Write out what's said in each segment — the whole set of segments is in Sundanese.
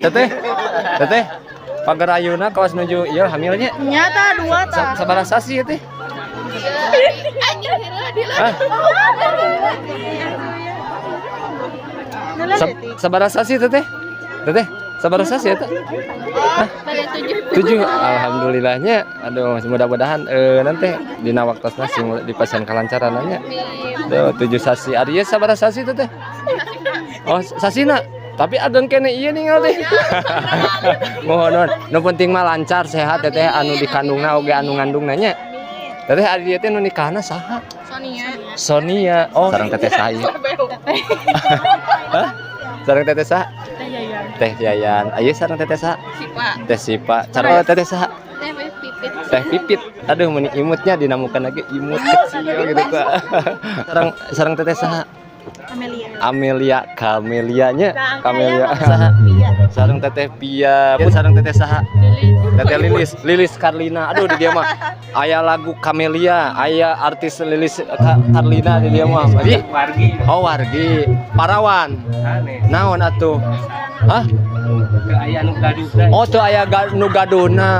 Teteh, teteh, pagar ayeuna kawas nuju ieu hamilnya. Nyata dua ta. Sabaraha sasi ya teh? Hah? Sabaraha sasi teteh? Teteh, sabaraha sasi eta? Hah? 7. Alhamdulillahnya. Aduh, mudah-mudahan nanti dina waktosna sing dipasihan kalancarannya. Duh, 7 sasi. Ari ieu sabaraha sasi teteh? Oh, sasina. Tapi ageng keneh ieu ningal teh. Mohon nuhun. Nu penting mah lancar sehat teteh, anu dikandungna oge anu ngandungna nya. Teteh, ari ieu teh nu nikahna saha? Sonia. Sonia. Oh, sareng teteh saha ieu? Hah? Sareng teteh saha? Teh Yayan. Teh Yayan. Ayo sareng teteh saha? Sipa. Teh Sipa. Cara teteh saha? Teh Pipit. Teh Pipit. Aduh, meni imutnya dinamukan lagi imut kecil gitu tuh. Sareng sareng teteh saha? Amelia. Amelia, Kamelianya, Kamelia saha? Sareng teteh Pia, pun sareng teteh saha? Teteh Lilis, Lilis Karlina. Aduh, di dia mah aya lagu Kamelia, aya artis Lilis Karlina di dia mah. Wargi. Oh, wargi. Parawan. Sanes. Naon atuh? Hah? Teu aya nu gaduhna. Oh, tuh aya nu gaduhna.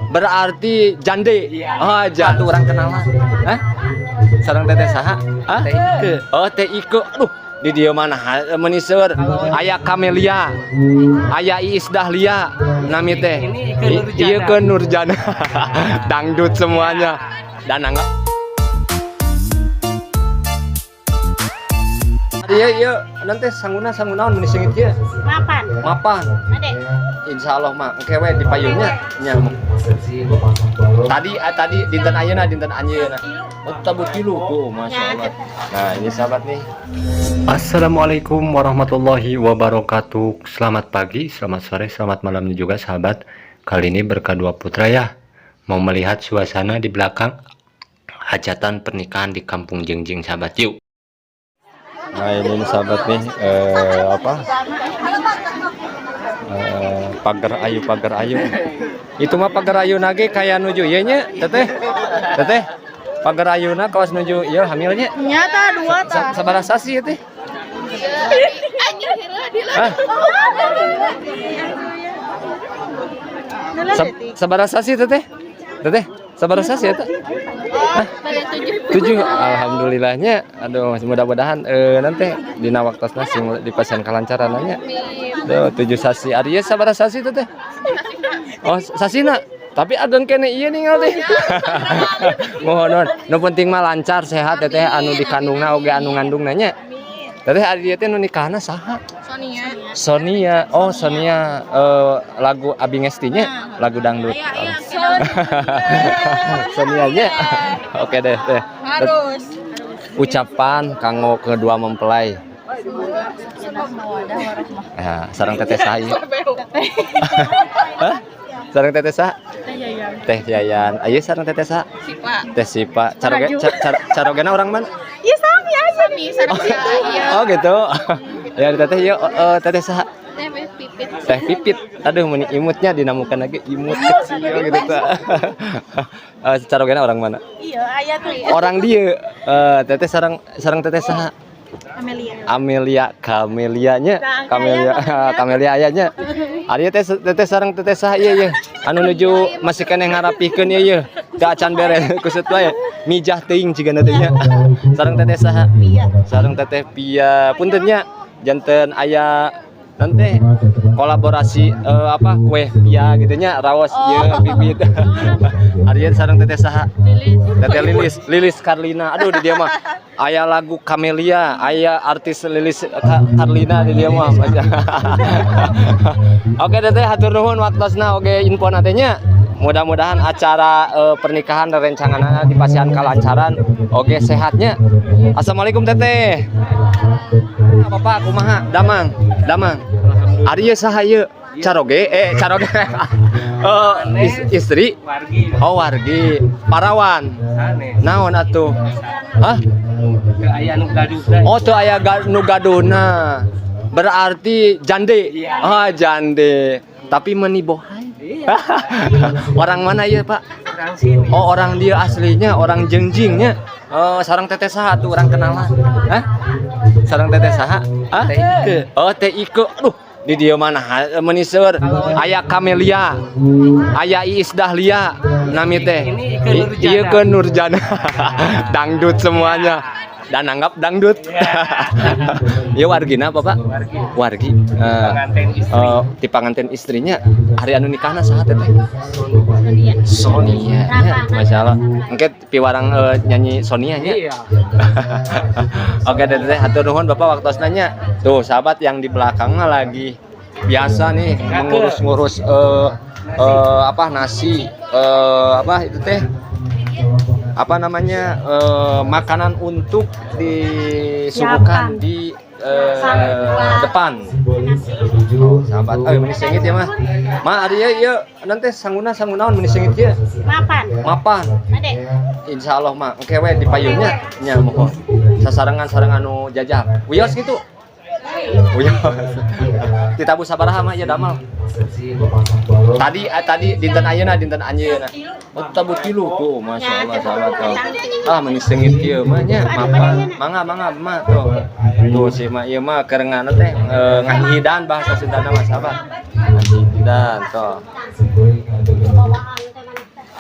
Berarti jande. Iya. Ah, jatuh orang kenalan. Hah? Sareng teteh saha? Hah? Teh Ike. Oh, Teh Ike. Aduh, di dieu mana meuni seueur. Aya Kamelia. Aya Iis Dahlia nami teh. Ini Ike Nurjana. Ieu ke Nurjana. Dangdut semuanya. Dan anggap iya iya, nanti sanguna sangunaon meuni seungit ieu? Mapan. Mapan. Ade. Insya Allah mah engke we di payunnya nya. Tadi tadi dinten ayeuna, dinten anjeunna. Oh, tabuh tilu. Oh, Masya Allah. Nah, ini sahabat nih. Assalamualaikum warahmatullahi wabarakatuh. Selamat pagi, selamat sore, selamat malam juga sahabat. Kali ini Berkah Dua Putra ya, mau melihat suasana di belakang hajatan pernikahan di Kampung Jengjing sahabat, yuk. Nah, ini nih sahabat nih, apa? Pagar ayu, pagar ayu. Itu mah pagar ayu nage kayak nuju ieu nya, teteh. Teteh, pagar ayuna kawas nuju ieu hamilnya. Nyata dua ta. Sabaraha sasi ya teh? Hah? Sabaraha sasi teteh? Teteh, sabaraha sasi eta? Hah? 7. Alhamdulillahnya. Aduh, mudah-mudahan nanti dina waktosna sing dipasihan kalancarannya. Duh, 7 sasi. Ari ieu sabaraha sasi teteh? Oh, sasina. Tapi ageng keneh ieu ningal teh. Mohon nuhun. Nu penting mah lancar sehat teteh, anu dikandungna oge anu ngandungna nya. Teteh, ari ieu teh nu nikahna saha? Sonia. Sonia. Oh, Sonia, lagu Abi Ngesti-nya, lagu dangdut. Sonia nya. Oke deh, teh. Harus. Ucapan kanggo kedua mempelai. Ya, sareng teteh saha ieu? Hah? Sareng teteh saha? Teh Yayan. Teh Yayan. Ayo sareng teteh saha? Sipa. Teh Sipa. Caroge carogena orang mana? Iya sami aja. Sami sareng iya. Oh, gitu. Ya teteh ieu teteh saha? Teh Pipit. Teh Pipit. Aduh, meni imutnya dinamukan lagi imut kecil gitu tuh. Carogena orang mana? Iya, aya tuh. Orang dia. Teteh sareng sareng teteh saha? Amelia. Amelia, Kamelianya, Kamelia, Kamelia ayahnya. Ari teh teteh sareng teteh saha ieu ieu? Anu nuju masih keneh ngarapihkeun ieu ieu. Teu acan beres kusut wae. Mijah teuing cigana teh nya. Sareng teteh saha? Pia. Sareng teteh Pia. Punten nya, janten aya nanti kolaborasi apa kue pia gitu nya, raos ieu Pipit. Ari sareng teteh saha? Lilis. Teteh Lilis, Lilis Karlina. Aduh, di dia mah aya lagu Kamelia, aya artis Lilis Karlina di dia mah. Oke teteh, hatur nuhun waktosna oge infona teh nya. Mudah-mudahan acara pernikahan dan rencanganna dipasihan kalancaran oge sehatnya. Assalamualaikum teteh. Bapak kumaha? Damang, damang. Ari ieu saha ieu? Caroge, caroge. Istri. Wargi. Oh, wargi. Parawan. Sanes. Naon atuh? Hah? Teu aya nu gaduhna. Oh, tuh aya nu gaduhna. Berarti jande. Iya. Ah, jande. Tapi meni bohai. Iya. Orang mana ya, Pak? Orang sini. Oh, orang dia aslinya, orang Jengjingnya. Oh, sareng teteh saha tuh orang kenalan? Hah? Sareng teteh saha? Hah? Teh Ike. Oh, Teh Ike. Aduh, Di dieu mana meuni seueur, aya Kamelia, aya Iis Dahlia nami teh. Ini Ike Nurjana. Iya, ke Nurjana. Dangdut semuanya. Dan anggap dangdut. Ya, wargina, Bapak? Wargi. Wargi. Eh, Pengantin istri. Ti panganten istrinya, ari anu nikahna saha teh? Sonia. Ya, Masya Allah. Engke piwarang nyanyi Sonia nya. Iya. Oke deh, teh, hatur nuhun Bapak waktosna nya. Tuh, sahabat, yang di belakang mah lagi biasa nih mengurus-ngurus apa, nasi, apa itu teh, apa namanya, makanan untuk disuguhkan di depan. Oh, sahabat, oh, meni seungit ya mah. Ma, ari ieu ieu nanti sanguna sangu naon meni seungit ieu? Mapan. Mapan. Ade. Insya Allah mah, oke we di payunnya nya, mohon. Sasarengan sareng anu jajak. Wios gitu. Wios. Ditabuh sabaraha mah ieu damal? Tadi tadi dinten ayeuna, dinten anjeunna. Oh, tabuh tilu tuh, Masya Allah, sahabat tuh. Ah, meni seungit kieu mah nya, mapan. Mangga, mangga mah tuh. Tuh si mah ieu mah keur teh ngahihidan bahasa Sundana mah, sahabat. Ngahihidan tuh.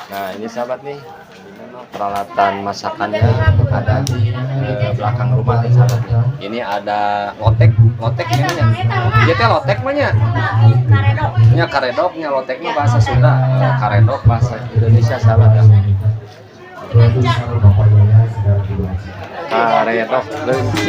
Nah, ini sahabat nih, ini memang peralatan masakannya ada di belakang rumah nih, sahabat nih. Ini ada lotek, lotek ini nya. Ieu teh lotek mah nya. Nya karedoknya, lotek mah bahasa Sunda, karedok bahasa Indonesia, sahabat ya. Karedok leunca.